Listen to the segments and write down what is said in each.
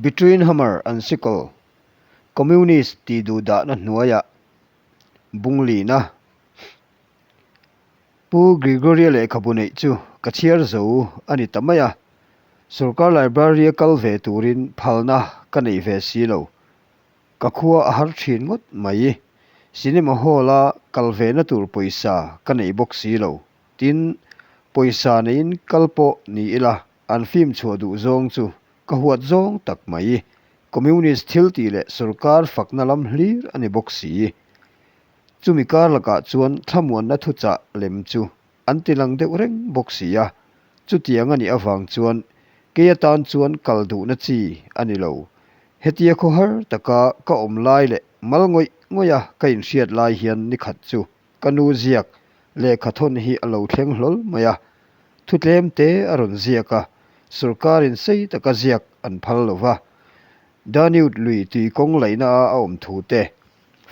Between Hammer and Sickle, Communist tih duhdahna hnuaiah bung lina. Pu Gregory-a lehkhabu neih chu ka chhiar zo a ni ta mai a, sorkar library-a kal ve turin phalna ka nei ve si lo. Ka khua a har thin ngawt mai. Cinema hall-a kal vena tur pawisa ka nei bawk si lo. Tin, pawisa neiin kal pawh ni ila an film chhuah duh zawng chu Ka huat zawng tak mai. Communist thil tih leh sorkar fakna lam hlir a ni bawk si. Chumi kar lakah chuan thlamuanna thuchah lem chu an ti lang deuh reng bawk si a. Chutiang a nih avang chuan kei atan chuan kal duhna chi a ni lo. Hetia khawhar taka ka awm lai leh mal ngawih ngawih a ka inhriat lai hian nikhat chu Ka nu ziak lehkha thawn hi a lo thleng hlawl mai a, thu tlem te a rawn ziak a, sorkarin sei taka ziak an phal lo va. Danute lui tui kawng laihna a a awm thu te,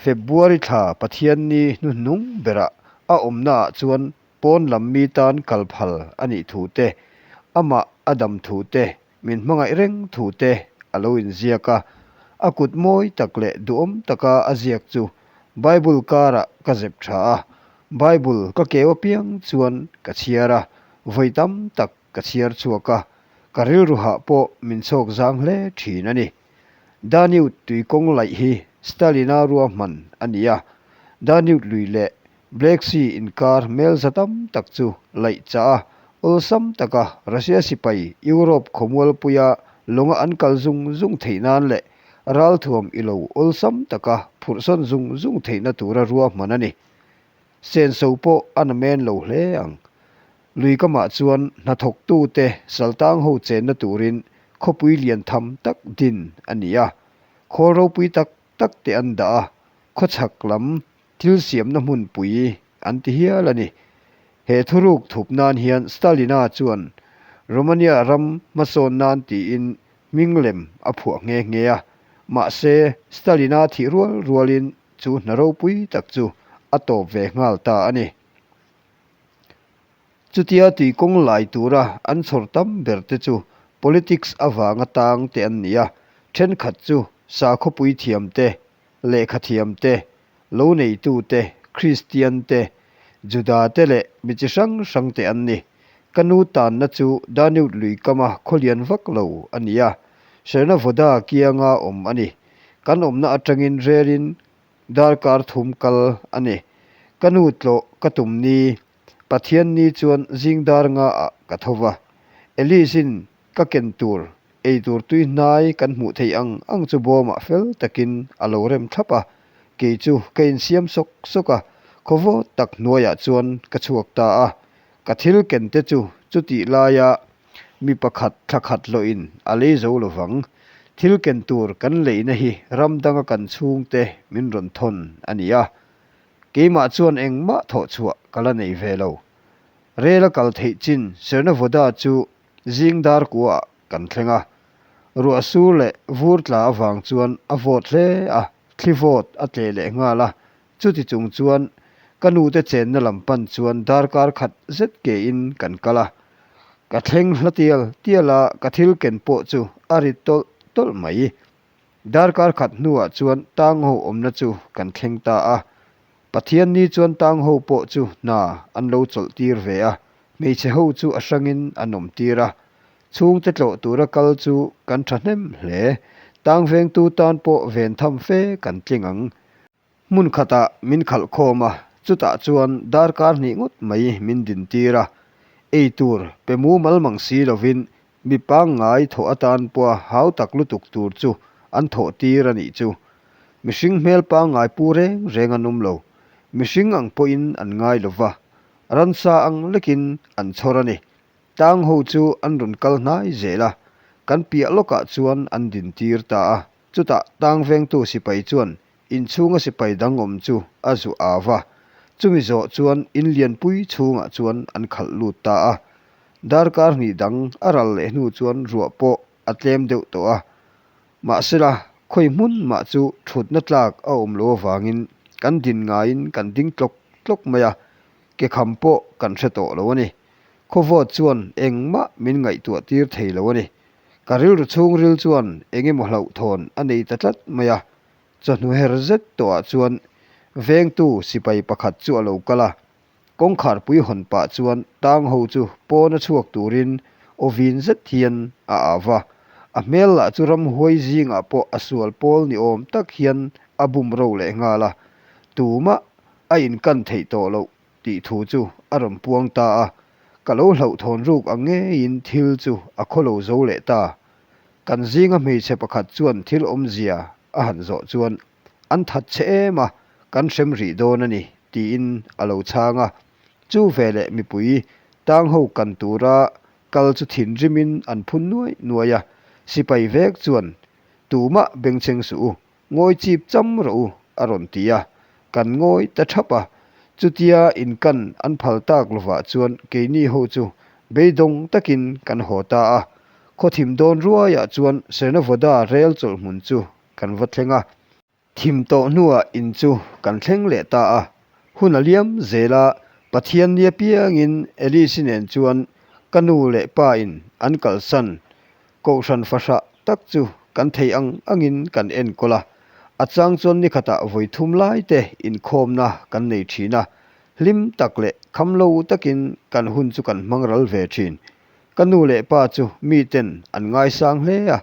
February thla Pathianni hnuhnung berah a awmna ah chuan pawn lam mi tan kal phal a nih thu te, amah a dam thu te, min hmangaih reng thu te a lo inziak a, a kut mawi tak leh duhawm taka a ziak chu Bible karah ka zep tha a, Bible ka keu apiang chuan ka chhiar a, vawi tam tak ka chhiar chhuak a, ka rilru hah pawh min chhawk zang hle thin a ni. Danute tui kawng laih hi Stalin-a ruahman a ni a, Danute lui leh Black Sea inkar hmel za tam tak chu laih chah a, awlsam taka Russia sipai Europe khawmualpuia lawnga an kal zung zung theih nan leh ralthuam i lo awlsam taka phurhsawn zung zung theihna tura ruahman a ni. Senso pawh a na men lo hle ang. Lui kamah chuan hnathawktute saltang ho chenna turin khawpui lian tham tak din a ni a, khawl ropui tak tak te an dah a, khawchhak lam Thil siamna hmunpui an ti hial a ni. He thuruk thup nan hian Stalina chuan Romania ram hmasawn nan tiin hming lem a phuah nghe nghe a. Mahse, Stalina thih rual rualin chu hna ropui tak chu a tawp ve nghal ta a ni. Chutia tui kawng lai tura an chhawr tam ber te chu politics avanga tang te an ni a, thenkhat chu sakhawpui thiam te, lehkhathiam te, lo neitu te, Kristian te, Juda te leh mi chi hrang hrang te an ni. Ka nu tanna chu Danute lui kama khawlian vak lo a ni a, Serna Voda kianga awm a ni. Kan awmna atangin relin darkar thum kal a ni. Ka nu tlawh ka tum ni, Pathian ni chuan zing dar nga ah ka tho va. Elise-in ka ken tur, ei tur tui hnai kan hmuh theih ang ang chu bawmah fel takin a lo rem thlap a, kei chu ka insiam sawk sawk a, khawvawt tak hnuaiah chuan ka chhuak ta a. Ka thil ken te chu chutih laia mi pakhat thla khat hlawhin a lei zo lo vang. Thil ken tur kan leina hi ram danga kan chhungte min rawn thawn a ni a. Keimah chuan engmah thawh chhuah ka la nei ve lo. Rel a kal theih chin Sernavoda chu zing dar kuaah kan thleng a. Ruah sur leh vur tla avang chuan a vawt hle a, thli vawt a tleh leh nghal a. Chuti chung chuan ka nute chenna lam pan chuan darkar khat zet kein kan kal a. Ka thleng hla tial tial a, ka thil ken pawh chu a rit tawlh tawlh mai. Darkar khat hnuah chuan tang ho awmna chu kan thleng ta a. Pathian ni chuan tang ho pawh chu hna an lo chawlh tir ve a, hmeichhe ho chu a hrangin an awm tir a. Chhungte tlawh tura kal chu kan thahnem hle. Tang vengtu tan pawh ven tham fe kan tling ang. Hmun khatah min khalh khawm a, chutah chuan darkar hnih ngawt mai min din tir a. Ei tur pe mumal mang si lovin mi pangngai thawh atan pawha hau tak lutuk tur chu an thawh tir a nih chu. Mihring hmel pangngai pu reng reng an awm lo. Mihring ang pawhin an ngai lo va, ransa ang lekin an chhawr a ni. Tang ho chu an rawn kal hnai zel a, kan piah lawkah chuan an din tir ta a. Chutah tang vengtu sipai chuan inchhunga sipai dang awm chu a zu au va, chumi zawh chuan in lianpui chhungah chuan an khalh lut ta a. Darkar hnih dang a ral leh hnu chuan ruah pawh a tlem deuh tawh a, mahsela khawi hmun mah chu thutna tlak a awm lo avangin kan din ngaiin kan ding tlawk tlawk mai a, ke kham pawh kan hre tawh lo a ni. Khawvawt chuan engmah min ngaihtuah tir thei lo a ni. Ka rilru chhungril chuan eng emaw hlauhthawn a nei ta tlat mai a. Chawhnu her zet tawhah chuan vengtu sipai pakhat chu a lo kal a, kawngkharpui hawn pah chuan tang ho chu pawna chhuak turin aw vin zet hian a au va. A hmel lah chu ramhuai zingah pawh a sual pawl ni awm tak hian a bum ro leh nghal a, tumah a inkan theih tawh loh tih thu chu a rawn puang ta a, ka lo hlauhthawn ruk ang ngeiin thil chu a khawlo zo leh ta. Kan zinga hmeichhe pakhat chuan thil awmzia a han zawh chuan, An that che em a, kan hrem rih dawn a ni, tiin a lo chhang a. Chu veleh mipui tang ho kan tura kal chu thinrimin an phun nuai nuai a, sipai vek chuan, Tumah bengchheng suh u, Ngawi chip cham rawh u, a rawn ti a. Kan ngawi ta thap a. Chutia inkan an phal tak lovah chuan keini ho chu beidawng takin kan haw ta a. Khawthim dawn ruaiah chuan Sernavoda rel chawlhhmun chu kan va thleng a. Thim tawh hnuah in chu kan thleng leh ta a. Hun a liam zel a, Pathian ni apiangin Alice-i nen chuan ka nu leh pa in an kalsan Kohhran fahrah tak chu kan theih ang angin kan enkawl a, a chang chuan nikhatah vawi thum lai te inkhawmna kan nei thin a, hlim tak leh kham lo takin kan hun chu kan hmang ral ve thin. Ka nu leh pa chu miten an ngaisang hle a,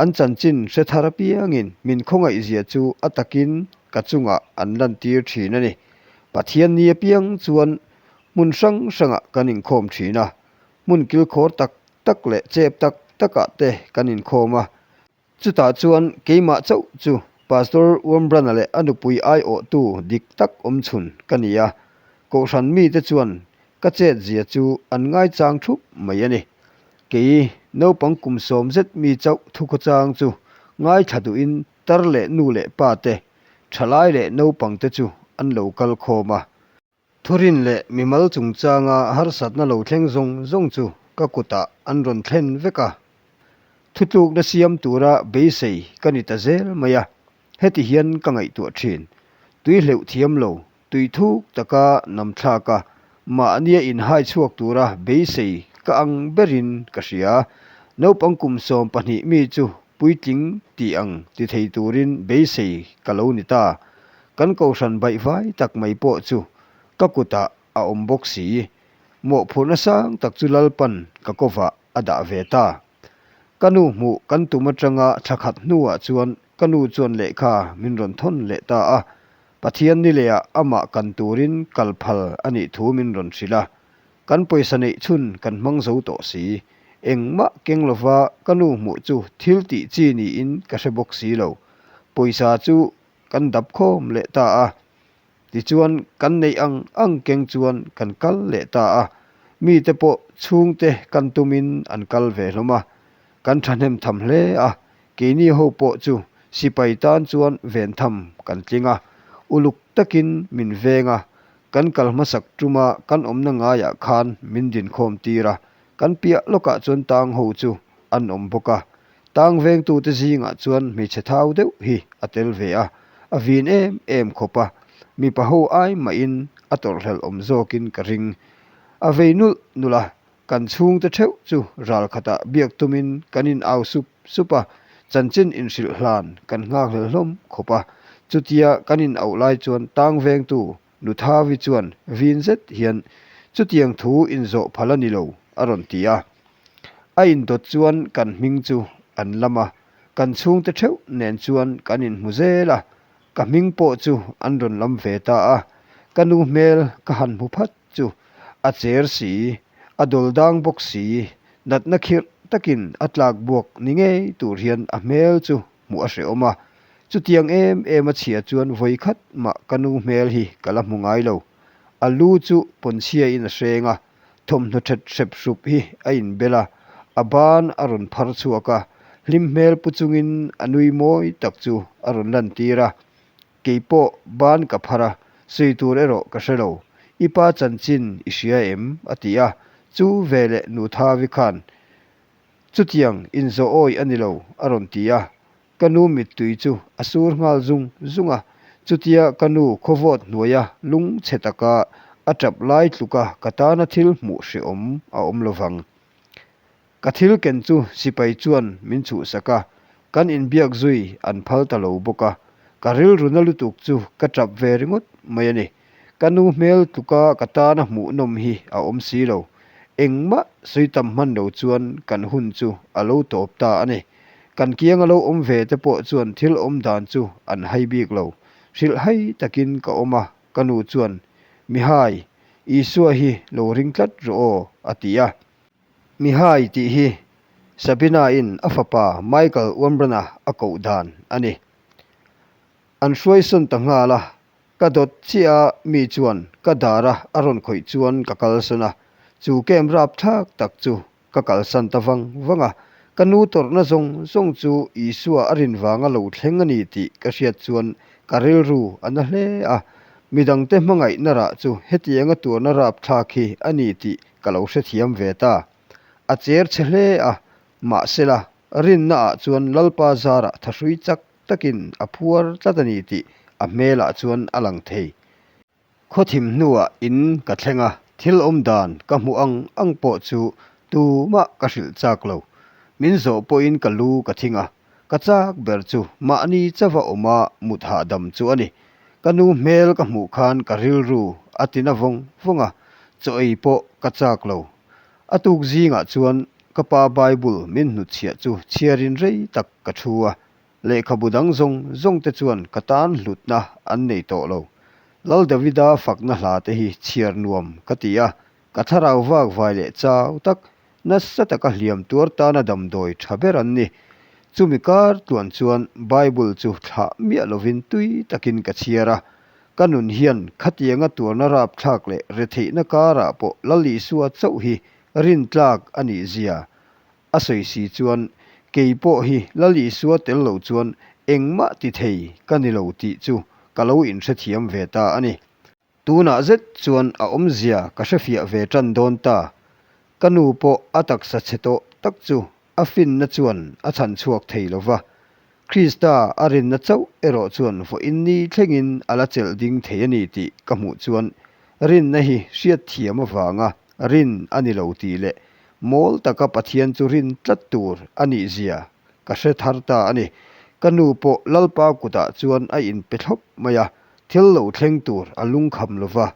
an chanchin hre thar apiangin min khawngaihzia chu a takin ka chungah an lantir thin a ni. Pathian ni apiang chuan hmun hrang hrangah kan inkhawm thin a, hmun kilkhawr tak tak leh chep tak takah te kan inkhawm a. Chutah chuan keimah chauh chu Pastor Wurmbrand-a leh a nupui aiawhtu dik tak awmchhun ka ni a, Kohhran mite chuan ka chetzia chu an ngaichang thup mai a ni. Kei naupang kum sawm zet mi chauh thukhawchang chu ngaithla duhin tar leh nu leh pa te, thalai leh naupang te chu an lo kal khawm a. Thurin leh mimal chungchanga harsatna lo thleng zawng zawng chu ka kutah an rawn thlen vek a. Thutlukna siam tura beisei ka ni ta zel mai a, heti hian ka ngaihtuah thin. Tui hleuh thiam lo, tui thuk taka nam thlak a, mahnia inhai chhuak tura beisei ka ang berin ka hria. Naupang kum 12 mi chu puitling tih ang ti thei turin beisei ka lo ni ta. Kan kohhran baihvai tak mai pawh chu ka kutah a awm bawk si. Mawhphurhna sang tak chu Lalpan ka kovah a dah ve ta. Ka nu hmuh kan tum atanga thla khat hnuah chuan ka nu chuan lehkha min rawn thawn leh ta a. Pathian ni lehah amah kan turin kal phal a nih thu min rawn hrilh a. Kan pawisa neih chhun kan hmang zo tawh si. Engmah keng lova ka nu hmuh chu thil tih chi niin ka hre bawk si lo. Pawisa chu Kan dap khawm leh ta a, tichuan kan neih ang ang keng chuan kan kal leh ta a, mite pawh chhungte kan tumin an kal ve hlawm a, kan thahnem tham hle a, keini ho pawh chu sipai tan chuan ven tham kan tling a, uluk takin min veng a, kan kal hmasak tuma kan awmna ngaiah khan min dinkhawm tir a, kan piah lawkah chuan tang ho chu an awm bawk a, Tang vengtute zingah chuan hmeichhe thau deuh hi a tel ve a, a vin em em khawp a, mipa ho ai mahin a tawrhhlelh awm zawkin ka ring. A vei nulh nulh a, kan chhungte theuh chu ral khatah biak tumin kan in au sup sup a, chanchin inhrilh hlan kan nghakhlel hlawm khawp a. Chutia kan in auh lai chuan tang vengtu Nuthavi chuan vin zet hian, Chutiang thu inzawh phal a ni lo, a rawn ti a. A indawt chuan kan hming chu an lam a, kan chhungte theuh nen chuan kan inhmu zel a, ka hming pawh chu an rawn lam ve ta a. Ka nu hmel ka han hmu phat chu a cher si, a dawl dang bawk si, natna khirh takin a tlak buak ni ngei tur hian a hmel chu hmuh a hrehawm a. Chutiang em em a chhia chuan vawi khat mah ka nu hmel hi ka la hmu ngai lo. A lu chu pawnchhiain a hreng a, thawmhnaw that hrep hrup hi a inbel a, a ban a rawn phar chhuak a, hlim hmel pu chungin a nui mawi tak chu a rawn lantir a. Kei pawh ban ka phar a, sawi tur erawh ka hre lo. I pa chanchin i hria em? a ti a, chu veleh nu Thavi khan Chutiang inzawh awi a ni lo, a rawn ti a. Ka nu mittui chu a sur nghal zung zung a, chutia ka nu khawvawt hnuaia lung chhe taka a tap lai tluka ka tana thil hmuh hrehawm a awm lovang. Ka thil ken chu sipai chuan min chhuhsak a, kan inbiak zui an phal ta lo bawk a, ka rilru na lutuk chu ka tap ve ringawt mai a ni. Ka nu hmel tluka ka tana hmuhnawm hi a awm si lo. Engmah sawi tam hman lo chuan kan hun chu a lo tawp ta a ni. Kan kianga lo awm ve te pawh chuan thil awm dan chu an hai bik lo. Hrilh hai takin ka awm a, ka nu chuan, Mihai, Isua hi lo ring tlat rawh aw, a ti a. Mihai tih hi Sabina-in a fapa Michael Wurmbrand-a a koh dan a ni. An hruaisawn ta nghal a, Ka dawt chiah a, mi chuan ka dar a a rawn khawih chuan ka kalsawn a, chu camp rapthlak tak chu ka kalsan ta vang vang a. Ka nu tawrhna zawng zawng chu Isua a rin vanga lo thleng a ni tih ka hriat chuan ka rilru a na hle a, midangte hmangaihna rah chu hetianga tuarna rapthlak hi a ni tih ka lo hrethiam ve ta. A cher chhe hle a, mahsela rinna ah chuan Lalpa zarah thahrui chak takin a phuar tlat a ni tih a hmelah chuan a lang thei. Khawthim hnuah in ka thleng a, thil awm dan ka hmuh ang ang pawh chu tumah ka hrilh chak lo. Min zawh pawhin ka lu ka thing a, ka chak ber chu mahni chauha awma mut hahdam chu a ni. Ka nu hmel ka hmuh khan ka rilru a tina vawng vawng a, chaw ei pawh ka chak lo. A tuk zingah chuan ka pa Bible min hnutchhiah chu chhiarin rei tak ka thu a, lehkhabu dang zawng zawng te chuan ka tan hlutna an nei tawh lo. Lal Davida fakna hla te hi chhiar nuam ka ti a, ka thlarau vak vai leh chau tak, nasa taka hliam tuar tana damdawi tha ber an ni. Chumi kar tluan chuan Bible chu thlah miah lovin tui takin ka chhiar a, Ka nun hian khatianga tuarna rapthlak leh retheihna karah pawh Lal Isua chauh hi rintlak a nih zia a sawi si chuan kei pawh hi Lal Isua tel lo chuan engmah ti thei ka ni lo tih chu ka lo inhrethiam ve ta a ni. Tunah zet chuan a awmzia ka hrefiah ve tan dawn ta. Ka nu pawh a taksa chhe tawh tak chu a finna chuan a chhan chhuak thei lo va, Krista a rinna chauh erawh chuan vawiin ni thlengin a la chelh ding thei a ni tih ka hmuh chuan rinna hi hriatthiam avanga rin a ni lo tih leh mawl taka Pathian chu rin tlat tur a nih zia ka hre thar ta a ni. Ka nu pawh Lalpa kutah chuan a inpe thlawp mai a, thil lo thleng tur a lungkham lo va,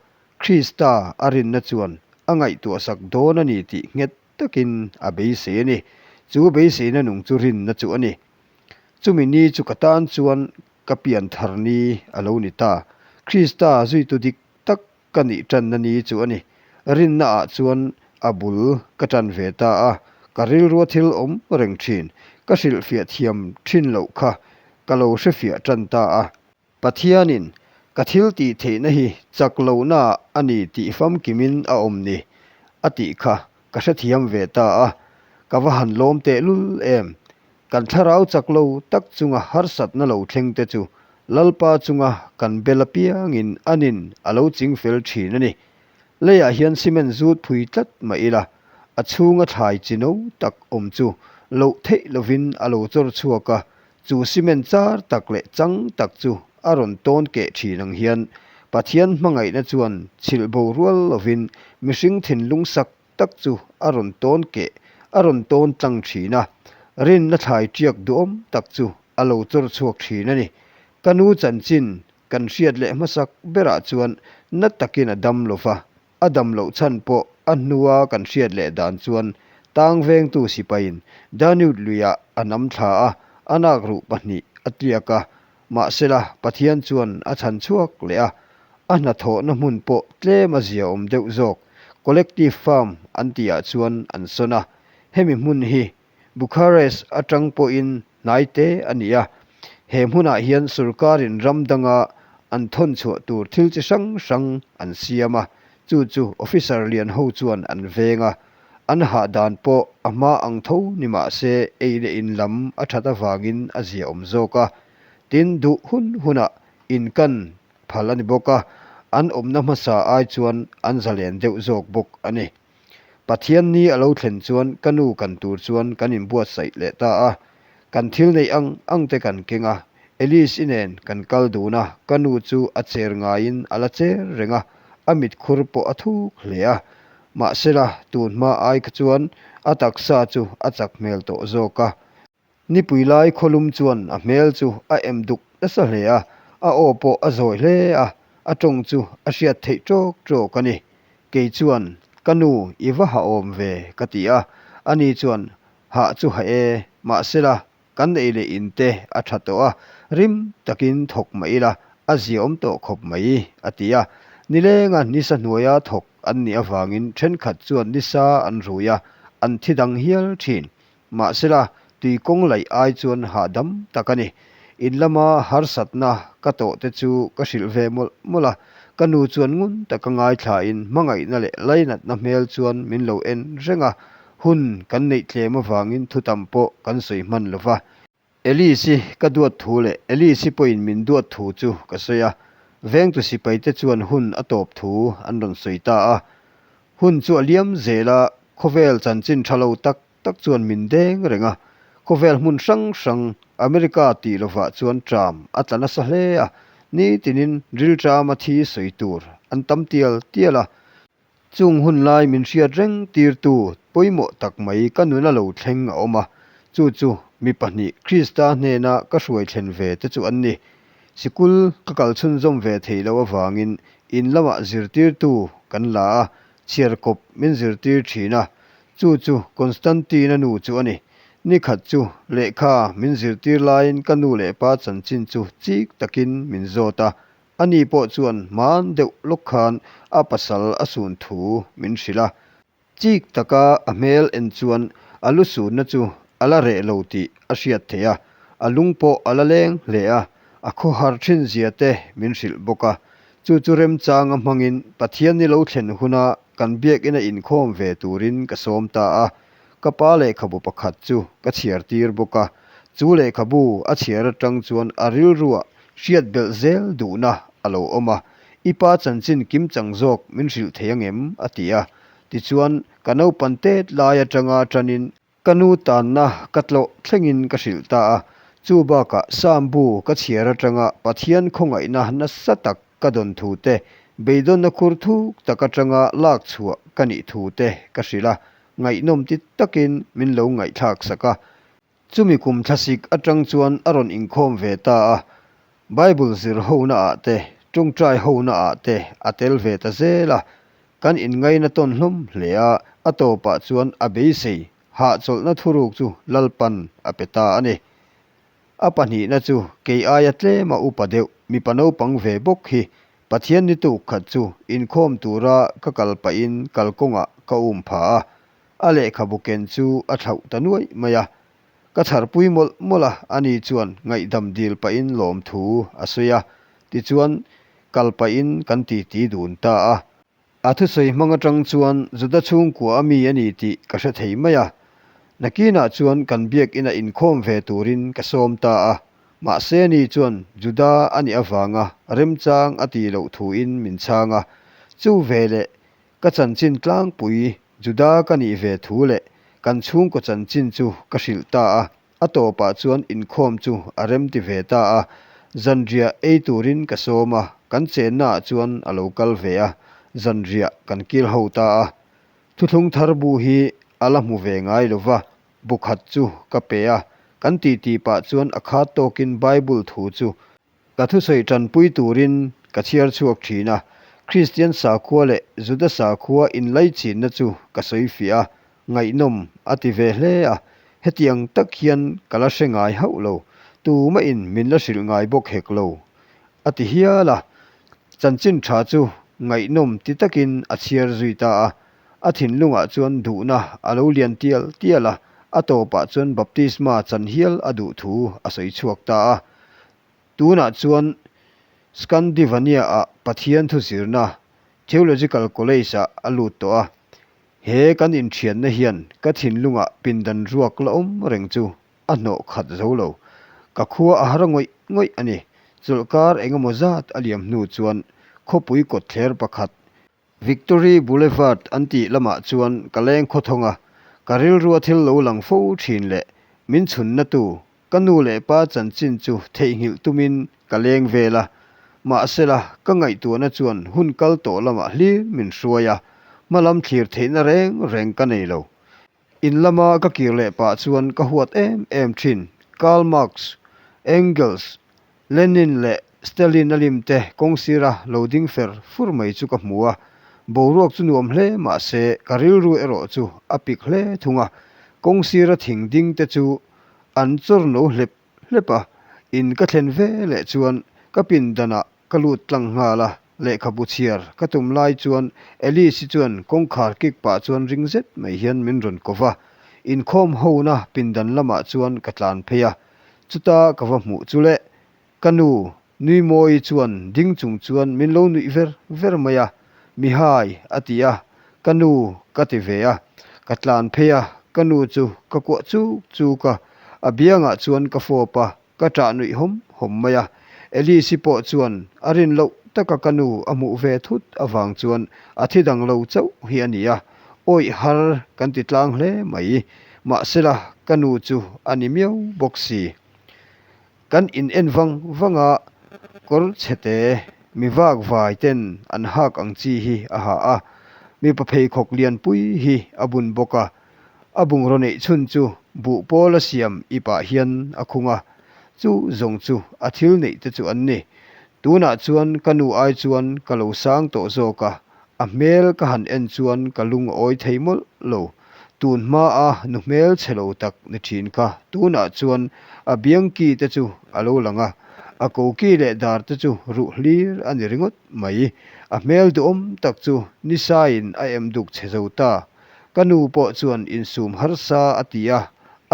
Krista a rinna chuan a ngaihtuahsak dawn a ni tih nghet takin a beisei a ni. Chu beiseina nung chu rinna chu a ni. Chumi ni chu ka tan chuan ka pian thar ni a lo ni ta. Krista zuitu dik tak ka nih tanna ni chu a ni. Rinna ah chuan a bul ka tan ve ta a, ka rilrua thil awm reng thin, ka hrilhfiah thiam thin loh kha ka lo hrefiah tan ta a. Pathianin ka thil tih theihna hi chak lohna a ni tih famkimin a awm ni a tih kha ka hrethiam ve ta a, ka va han lawm tehlul em. Kan thlarau chak lo tak chunga harsatna lo thleng te chu Lalpa chunga kan bel apiangin anin a lo ching fel thin a ni. Leiah hian cement zut phui tlat mah ila, a chhunga thlai chi no tak awm chu loh theih lovin a lo chawr chhuak a, Chu cement char tak leh chang tak chu a rawn tawn keh thin ang hian Pathian hmangaihna chuan chhilh bo rual lovin mihring thinlung sak tak chu a rawn tawn keh, a rawn tawn tlang thin a. Rinna thlai tiak duhawm tak chu a lo chawr chhuak thin a ni. Ka nu chanchin kan hriat leh hmasak berah chuan na takin a dam lova, A dam loh chhan pawh a hnua kan hriat leh dan chuan tang vengtu sipaiin Danute luiah a nam thla a, a nak ruh pahnih a tliak a. Mahsela, Pathian chuan a chhan chhuak leh a, a hnathawhna hmun pawh tlem a ziaawm deuh zawk, collective farm an tihah chuan an sawn a. Hemi hmun hi Bucharest atang pawhin hnai te a ni a, he hmunah hian sorkarin ram danga an thawn chhuah tur thil chi hrang hrang an siam a, chu chu officer lian ho chuan an veng a, an hah dan pawh a hma ang tho ni mah se ei leh in lam a that avangin a ziaawm zawk a, tin duh hun hunah in kan phal a ni bawk a, an awmna hmasa ai chuan an zalen deuh zawk bawk a ni. Pathian ni a lo thlen chuan ka nu kan tur chuan kan inbuatsaih leh ta a. Kan thil neih ang ang te kan keng a, Alice-i nen kan kal dun a, ka nu chu a cher ngaiin a la cher reng a, a mitkhur pawh a thuk hle a. Mahsela, tun hma ai kha chuan a taksa chu a chak hmel tawh zawk a. Nipui lai khawlum chuan a hmel chu a em duk nasa hle a, a aw pawh a zawi hle a, a tawng chu a hriat theih tawk tawk a ni. Kei chuan, Ka nu, i va ha awm ve, ka ti a. Ani chuan, Hah chu ha e, mahsela, Kan ei leh in te a tha tawh a, rim takin thawk mah ila a ziaawm tawh khawp mai, a ti a. Nilenga nisa hnuaia thawk an nih avangin thenkhat chuan nisa an rui a, an thi dang hial thin. Mahsela, tui kawng laih ai chuan hahdam tak a ni. In lama harsatna ka tawh te chu ka hrilh ve mawlh mawlh a, ka nu chuan ngun taka ngaithlain hmangaihna leh lainatna hmel chuan min lo en reng a, Hun kan neih tlem avangin thu tam pawh kan sawi hman lo va. Elise-i ka duat thu leh Elise-i pawhin min duat thu chu ka sawi a. Vengtu sipaite chuan hun a tawp thu an rawn sawi ta a. Hun chu a liam zel a, khawvel chanchin tha lo tak tak chuan min deng reng a. Khawvel hmun hrang hrang America tih lovah chuan ṭam a tla nasa hle a, nitinin rilṭama thi sawi tur an tam tial tial a. Chung hun lai min hriat reng tirtu pawimawh tak mai ka nuna lo thleng a awm a, chu chu mi pahnih Krista hnena ka hruai thlen ve te chu an ni. Sikul ka kal chhunzawm ve theih loh avangin in lamah zirtirtu kan la a, chhiarkawp min zirtir thin a, chu chu Constantine-a nu chu a ni. Nikhat chu lehkha min zirtir laiin ka nu leh pa chanchin chu chik takin min zawt a, Ani pawh chuan hman deuh lawk khan a pasal a sun thu min hrilh a. Chik taka a hmel en chuan a lu sunna chu a la reh lo tih a hriat theih a, a lung pawh a la leng hle a, a khawhar thin zia te min hrilh bawk a. Chu chu remchanga hmangin Pathian ni lo thlen huna kan biakina inkhawm ve turin ka sawm ta a. Ka pa lehkhabu pakhat chu ka chhiar tir bawk a, chu lehkhabu a chhiar atang chuan a rilruah hriat belh zel duhna a lo awm a, I pa chanchin kim chang zawk min hrilh thei angem? a ti a. Tichuan, ka naupan tet lai atanga tanin ka nu tanna ka tlawh thlengin ka hrilh ta a, chu bakah Sam bu ka chhiar atanga Pathian khawngaihna nasa tak ka dawn thu te, beidawnna khur thuk tak atanga lak chhuah ka nih thu te ka hrilh a, ngaihnawm ti takin min lo ngaihthlak sak a. Chumi kum thlasik atang chuan a rawn inkhawm ve ta a, Bible zir hona ah te, tawngtai hona ah te a tel ve ta zel a, kan inngaina tawn hlawm hle a, a tawpah chuan a beisei hahchawlhna thuruk chu Lalpan a pe ta a ni. A pahnihna chu kei aia tlema upa deuh mipa naupang ve bawk hi Pathian ni tuk khat chu inkhawm tura ka kal pahin kalkawngah ka um pha a, a lehkhabu ken chu a thlauh ta nuaih mai a. Ka chharpui mawlh mawlh a, ani chuan ngaihdam dil pahin lawmthu a sawi a, tichuan kal pahin kan titi dun ta a. A thusawi hmang atang chuan Juda chhungkua a mi a ni tih ka hre thei mai a. Nakinah chuan kan biakina inkhawm ve turin ka sawm ta a. Mahse ani chuan Juda a nih avanga remchang a tih loh thuin min chhang a. Chu veleh ka chanchin tlangpui Juda ka nih ve thu leh kan chhungkaw chanchin chu ka hrilh ta a. A tawpah chuan inkhawm chu a remti ve ta a, zanriah ei turin ka sawm a, kan chennaah chuan a lo kal ve a, zanriah kan kil ho ta a. Thuthlung thar bu hi a la hmu ve ngai lo va, bu khat chu ka pe a, kan titi pah chuan a khat tawkin Bible thu chu Ka thusawi tanpui turin ka chhiar chhuak thin a, Kristian sakhua leh Juda sakhua inlaichinna chu ka sawi fiah a, ngaihnawm a ti ve hle a, hetiang tak hian ka la hre ngai hauh lo, tumahin min la hrilh ngai bawk hek lo, a ti hial a. Chanchin tha chu ngaihnawm ti takin a chhiar zui ta a, a thinlungah chuan duhna a lo lian tial tial a, a tawpah chuan baptisma chan hial a duh thu a sawi chhuak ta a. Tunah chuan Scandivania-ah Pathian thu zirna Theological College-ah a lut tawh a. He kan inthianna hian ka thinlungah pindan ruak la awm reng chu a hnawh khat zo lo. Ka khua a har ngawih ngawih a ni. Chawlhkar engemaw zat a liam hnu chuan khawpui kawtthler pakhat Victory Boulevard an tih lamah chuan ka leng khawthawng a, ka rilrua thil lo lang fo thin leh min chhunnatu ka nu leh pa chanchin chu theihnghilh tumin ka leng vel a. Mahsela, ka ngaihtuahna chuan hun kal tawh lamah hlir min hruai a. Hmalam thlir theihna reng reng ka nei lo. In lama ka kir leh pah chuan ka huat em em thin. Karl Marx, Engels, Lenin leh Stalin a lim te kawng sira lo ding fer fur mai chu ka hmu a. Boruak chu nuam hle mah se ka rilru erawh chu a pik hle thung a. Kawng sira thing ding te chu an chawr no hlep hlep a. In ka thlen ve leh chuan ka pindanah Ka lut tlang nghal a, lehkhabu chhiar ka tum lai chuan Alice-i chuan kawngkhar kik pah chuan ring zet mai hian min rawn ko va, inkhawm hona pindan lamah chuan ka tlan phei a, chuta ka va hmuh chu le, ka nu Nuimawi chuan ding chung chuan min lo nuih ver ver mai a, Mihai a ti a, ka nu ka ti ve a, ka tlan phei a, ka nu chu ka kuah chuk chuk a, a biangah chuan ka fawp a, Ka ṭah nuih hawm hawm mai a, Alice-i pawh chuan a rin loh taka ka nu a hmuh ve thut avang chuan a thi dang lo chauh hi a ni a, awih har kan ti tlang hle mai. Mahsela ka nu chu a ni miau bawk si. Kan in en vang vang a, kawr chhete mi vak vai ten an hak ang chi hi a ha a, mipa pheikhawk lianpui hi a bun bawk a, A bungraw neih chhun chu buh pawl a siam ip ah hian a khung a, chu zawng chu a thil neih te chu an ni. Tunah chuan ka nu ai chuan ka lo sang tawh zawk a, a hmel ka han en chuan ka lung a awi thei mawlh lo. Tun hma a nu hmel chhe lo tak ni thin kha tunah chuan a biang ki te chu a lo lang a, a koki leh dar te chu ruh hlir a ni ringawt mai. A hmel duhawm tak chu nisaiin a em duk chhe zo ta. Ka nu pawh chuan insum harsa a ti a,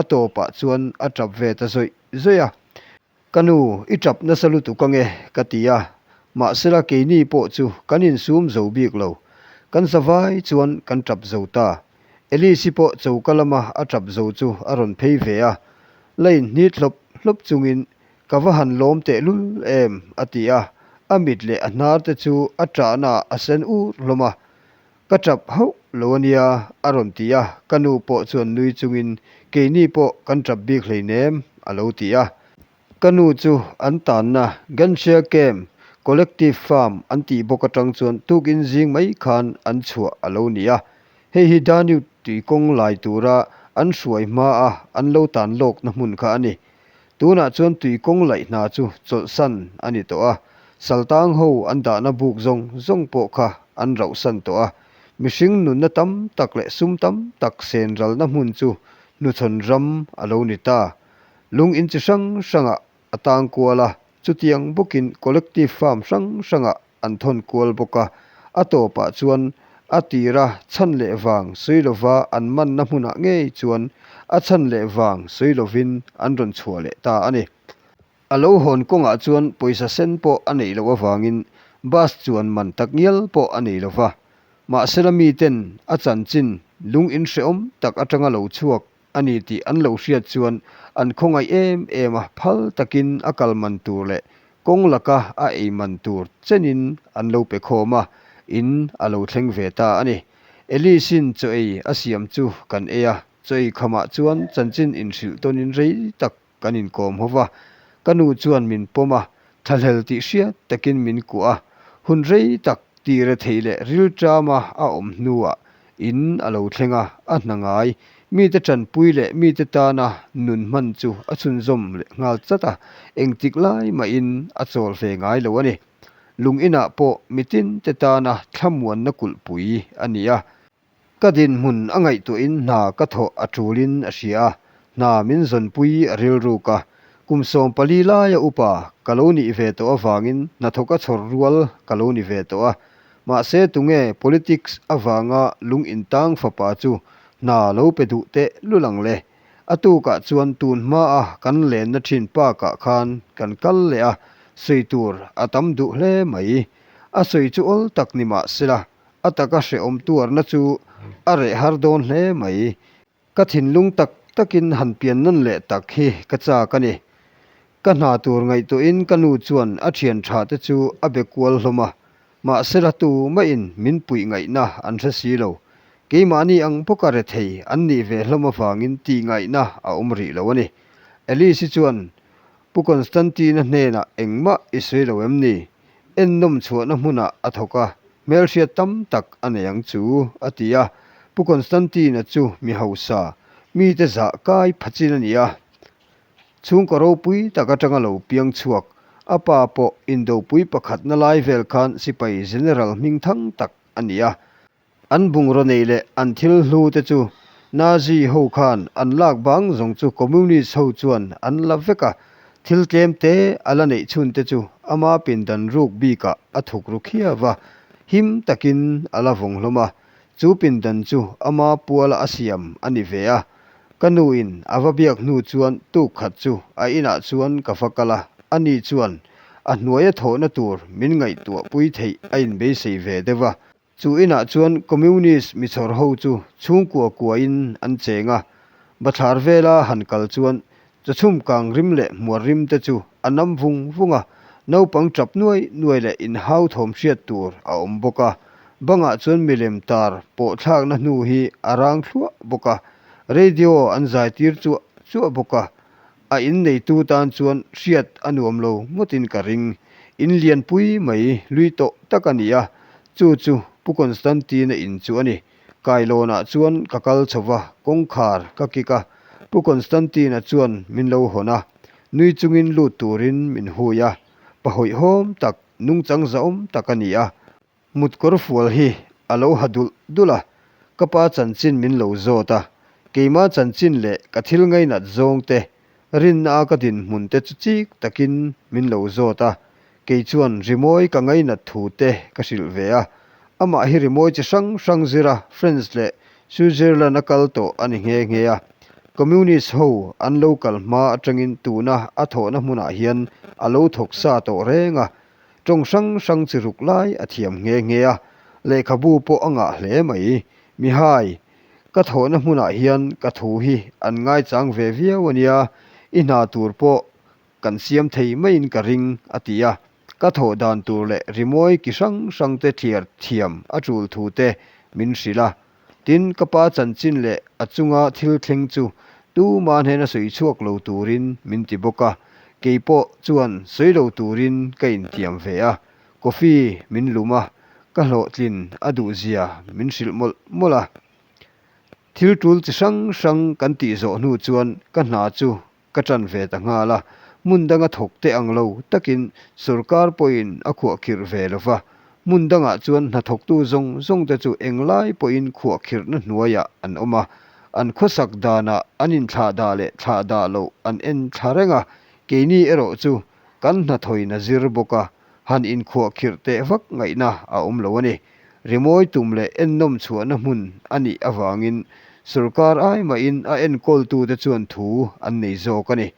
a tawpah chuan a tap ve ta zawih zawih a. Ka nu, i tap nasa lutuk ange, ka ti a. Mahsela keini pawh chu kan insum zo bik lo. Kan zavai chuan kan tap zo ta. Alice-i pawh choka lama a tap zo chu a rawn phei ve a. La inhnit hlawp hlawp chungin, Ka va han lawm tehlul em, a ti a. A mit leh a hnar te chu a ṭahnaah a sen ur hlawm a. Ka ṭap hauh lo a nia, a rawn ti a, ka nu pawh chuan nui chungin, Keini pawh kan ṭap bik hleinem, a lo ti a. Ka nu chu an tanna Ganshia Camp Collective Farm an tih bawk aṭang chuan tukin zing mai khan an chhuah a lo ni a. Hei hi Danube tui kawng lai tura an hruai hmaa an lo tan lawkna hmun kha a ni. Tunah chuan tui kawng laih hna chu chawlhsan a ni tawh a, saltang ho an dahna buk zawng zawng pawh kha an rauhsan tawh a, mihring nunna tam tak leh sum tam tak sen ralna hmun chu hnuchhawn ram a lo ni ta. Lung in chi hrang hrangah a tang kual a, chutiang bawkin collective farm hrang hrangah an thawn kual bawk a, a tawpah chuan a tira chhan leh vang sawi lova an manna hmunah ngei chuan a chhan leh vang sawi lovin an rawn chhuah leh ta a ni. A lo hawn kawngah chuan pawisa sen pawh a neih loh avangin bus chuan man tak ngial pawh a nei lova, mahsela miten a chanchin lung inhrehawm tak atanga lo chhuak a ni tih an lo hriat chuan an khawngaih em em a, phal takin a kal man tur leh kawng laka a ei man tur chenin an lo pe khawm a, in a lo thleng ve ta a ni. Alice-in chaw ei a siam chu kan ei a, chaw ei khamah chuan chanchin inhrilh tawnin rei tak kan inkawm ho va, ka nu chuan min pawm a, thlahlel tih hriat takin min kuah a, hun rei tak tire theih leh rilṭama a awm hnuah in a lo thleng a, a hna ngai. Mite ṭanpui leh mite tana nun hman chu a chhunzawm leh nghal chat a, engtik lai mahin a chawl ve ngai lo a ni. Lung inah pawh mitinte tana thlamuanna kulhpui a ni a. Ka dinhmun a ngaihtuahin hna ka thawh a ṭulin a hria a, hna min zawnpui a rilruk a. Kum 14 laia upa ka lo nih ve tawh avangin hnathawka chhawr rual ka lo ni ve tawh a. Mahse tunge politics avanga lung intang fapa chu hna lo pe duh teh lul ang le? A tukah chuan tun hmaa kan lenna ṭhin park-ah khan kan kal leh a, sawi tur a tam duh hle mai. A sawi chu awl tak ni mahsela A taka hrehawm tuarna chu a reh har dawn hle mai. Ka thinlung tak takin han pian nawn leh tak hi ka chak a ni. Ka hna tur ngaihtuahin ka nu chuan a thian tha te chu a be kual hlawm a, mahsela tu maiin min puih ngaihna an hre si lo. Keimahni ang bawka rethei an nih ve hlawm avangin tih ngaihna a awm rih lo a ni. Alice-i chuan Pu Constantine-a hnenah engmah i sawi lo em ni? Ennawm chhuahna hmunah a thawk a. Hmelhriat tam tak a nei ang chu, a ti a. Pu Constantine-a chu mi hausa, mite zah kai pha chin a ni a. Chhungkaw ropui tak atanga lo piang chhuak, a pa pawh indopui pakhatna lai vel khan sipai general hming thang tak a ni a. An bungraw nei leh an thil hlu te chu Nazi ho khan an lak bang zawng chu Communist ho chuan an la vek a, thil tlem te a la neih chhun te chu ama pindan ruk bikah a thuk ru khiau va, him takin a la vawng hlawm a, chu pindan chu ama puala a siam a ni ve a. Ka nuin a va biak hnu chuan tuk khat chu a inah chuan ka va kal a, ani chuan a hnuaia thawhna tur min ngaihtuahpui theih a inbeisei ve deuh a. Chu inah chuan Communist mi chhawr ho chu chhungkua kuain an cheng a, bathlar vela han kal chuan chawchhum kang rim leh hmuar rim te chu a nam vung vung a, naupang tap nuai nuai leh inhau thawm hriat tur a awm bawk a, bangah chuan milem tar pawh thlakna hnu hi a rang thluah bawk a, radio an zai tir chuah chuah bawk a, A in neitu tan chuan hriat a nuam lo ngawtin ka ring. In lianpui mai lui tawh tak a ni a, chu chu Pu Constantine-a in chu a ni. Kailawnah chuan ka kal chho va, kawngkhar ka kik a, Pu Constantine-a chuan min lo hawn a, nui chungin lut turin min hui a, pa hawihhawm tak, nungchang zahawm tak a ni a. Mutkawr fual hi a lo ha dulh dulh a, ka pa chanchin min lo zawt a, keima chanchin leh ka thil ngainat zawng te, rinna a ka dinhmun te chu chik takin min lo zawt a, kei chuan rimawi ka ngainat thu te ka hrilh ve a, amah hi rimawi chi hrang hrang zira French leh Switzerland a kal tawh a ni nghe nghe a, Communist ho an lo kal hma atangin tuna a thawhna hmunah hian a lo thawk sa tawh reng a, Tawng hrang hrang chi ruk lai a thiam nghe nghe a, lehkhabu pawh a ngah hle mai. Mihai, ka thawhna hmunah hian ka thu hi an ngaichang ve viau a nia, i hna tur pawh kan siam thei maiin ka ring, a ti a. Ka thawh dan tur leh rimawi ki hrang hrang te thliar thiam a tul thu te min hrilh a. Tin, ka pa chanchin leh a chunga thil thleng chu tuma hnena sawi chhuak lo turin min ti bawk a, kei pawh chuan sawi lo turin ka intiam ve a. Coffee min lum a, ka hlawhtlin a duhzia min hrilh mawlh mawlh a. Thil tul chi hrang hrang kan tih zawh hnu chuan ka hna chu Ka ṭan ve ta nghal a, hmun danga thawk te ang lo takin sorkar pawhin a khuahkhirh ve lo va, hmun dangah chuan hnathawktu zawng zawng te chu englai pawhin khuahkhirhna hnuaiah an awm a, an khawsak danah an inthlahdah leh thlahdah loh an en thla reng a, keini erawh chu kan hnathawin a zir bawk a, han inkhuahkhirh teh vak ngaihna a awm lo a ni. Rimawi tum leh ennawm chhuahna hmun a nih avangin sorkar ai mahin a enkawltute chuan thu an nei zawk a ni.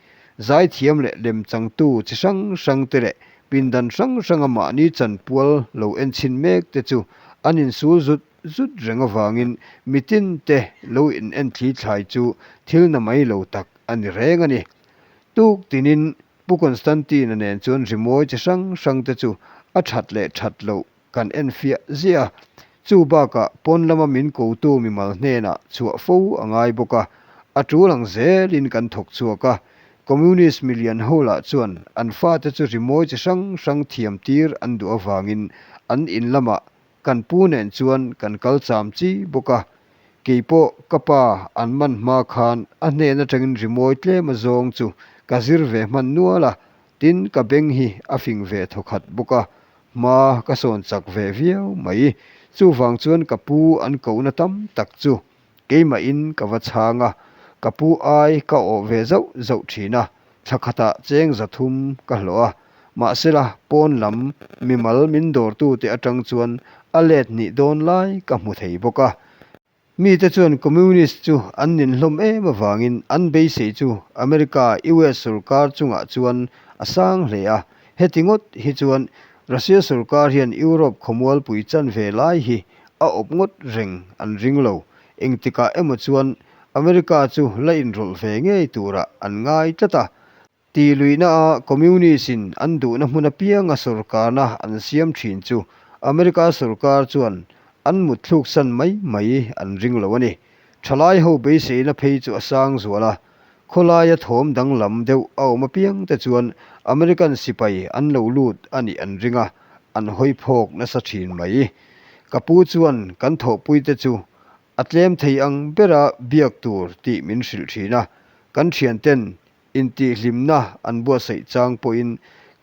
Zaithiam leh lemchangtu chi hrang hrangte leh pindan hrang hranga mahni chanpual lo enchhin mekte chu an insul zut zut reng avangin mitinte lo inenthli thlai chu thil na mai lo tak a ni reng a ni. Tuk tinin Pu Constantine-a nen chuan rimawi chi hrang hrangte chu a that leh that loh kan en fiah ziah a, chu bakah pawn lama min kotu mimal hnenah chhuah fo a ngai bawk a, a tul ang zelin kan thawk chhuak a. Communist milian ho lah chuan an fate chu rimawi chi hrang hrang thiam tir an duh avangin an in lamah kan pu nen chuan kan kal cham chi bawk a, keipawh ka pa an man hma khan a hnen atangin rimawi tlem azawng chu ka zir ve hman nual a, tin ka beng hi a fing ve thawkhat bawk a, hma ka sawn chak ve viau mai. Chuvang chuan ka pu an kohna tam tak chu keimahin ka va chhang a, ka pu ai ka awh ve zauh zauh thin a, thla khatah cheng 300 ka hlawh a, mahsela pawn lam mimal min dawrtute atang chuan a let hnih dawn lai ka hmu thei bawk a. Mite chuan Communist chu an ninhlawm em avangin an beisei chu America, US, sorkar chungah chuan a sang hle a. Heti ngawt hi chuan Russia sorkar hian Europe khawmualpui chanve lai hi a awp ngawt reng an ring lo. Engtikah emaw chuan America chu la inrawlh ve ngei turah an ngai tlat a. Tih luihna a Communist in an duhna hmun apianga sorkarna an siam thin chu America sorkar chuan an mutthluk san mai mai an ring lo a ni. Thalai ho beiseina phei chu a sang zual a, khawlaia thawm danglam deuh a awm apiang te chuan American sipai an lo lut a nih an ring a, an hawi phawk nasa thin mai. Ka pu chuan kan thawhpuite chu a tlem thei ang bera biak tur tih min hrilh thin a, kan thianten intihhlimna an buatsaih chang pawhin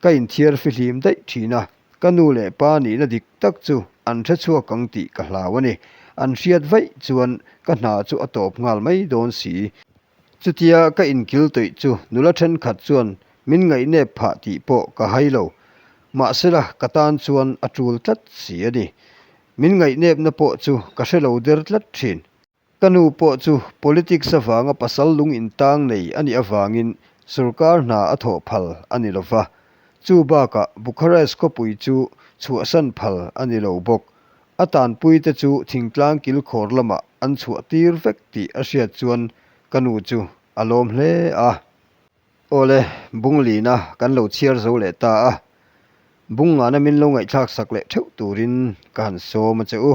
ka inthiar fihlim daih thin a, ka nu leh pa nihna dik tak chu an hre chhuak ang tih ka hlau a ni. An hriat vaih chuan ka hna chu a tawp nghal mai dawn si. Chutia ka inkil tawih chu nula thenkhat chuan min ngaihnep phah tih pawh ka hai lo. Mahsela ka tan chuan a tul tlat si a ni. Min ngaihnepna pawh chu ka hre lo der tlat thin. Ka nu pawh chu politics avanga pasal lung intang nei a nih avangin sorkar hna a thawh phal a ni lo va. Chu bakah Bucharest khawpui chu chhuahsan phal a ni lo bawk. A tanpuite chu thingtlang kilkhawr lamah an chhuah tir vek tih a hriat chuan ka nu chu a lawm hle a. Awle, Bunglina kan lo chhiar zo leh ta a, Bungngana min lo ngaihthlak sak leh theuh turin ka han sawm a che u.